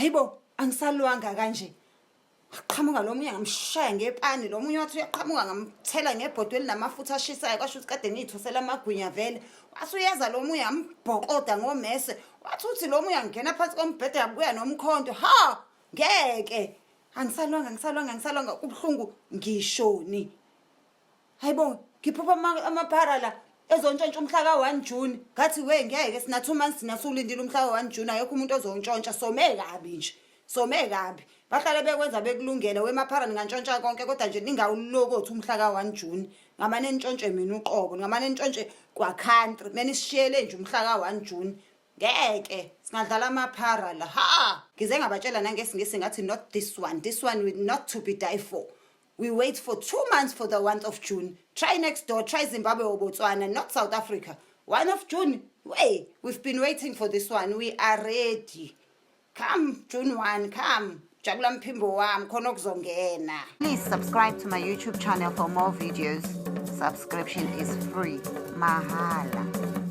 Hayibo, angisalwanga kanje. Qhamuka lo munye, ngamshaya ngepani. Lo munye wathi uyaqhamuka, ngamthela ngebhodwe elinamafutha ashisayo, kwasho ukuthi kade ngiyithosela amagwinya vele. Wathi uyeza lo munye, ngambhokoda ngomese. Wathi uthi lo munye angena phansi kombhede, yabuya nomkhonto. Ha, ngeke, angisalwanga, angisalwanga, angisalwanga, kubuhlungu ngishoni. Hayibo, ngiphupha amaphara la ezontshontsha umhla ka-1 June. Ngathi we, ngeke, sina 2 months thina siwulindile umhla ka-1 June. Akekho umuntu ozontshontsha, some kabi nje, some kabi. Bahlale bekwenza bekulungele. Wemaphara, ningantshontsha konke, kodwa nje ningawulokothi umhla ka-1 June. Ngamane nintshontshe mina uqobo, ningamane nintshontshe kwa-country, kumele nisishiyele nje umhla ka-1 June. Ngeke, singadlala amaphara la. Ha, ngize ngabatshela nangesiNgisi, ngathi, "Not this one, this one will not to be die for. We wait for 2 months for the 1st of June. Try next door, try Zimbabwe or Botswana, not South Africa. 1 of June, hey, we've been waiting for this one. We are ready. Come June 1, come. Jabula mphimbo wami, khona okuzongena." Please subscribe to my YouTube channel for more videos. Subscription is free. Mahala.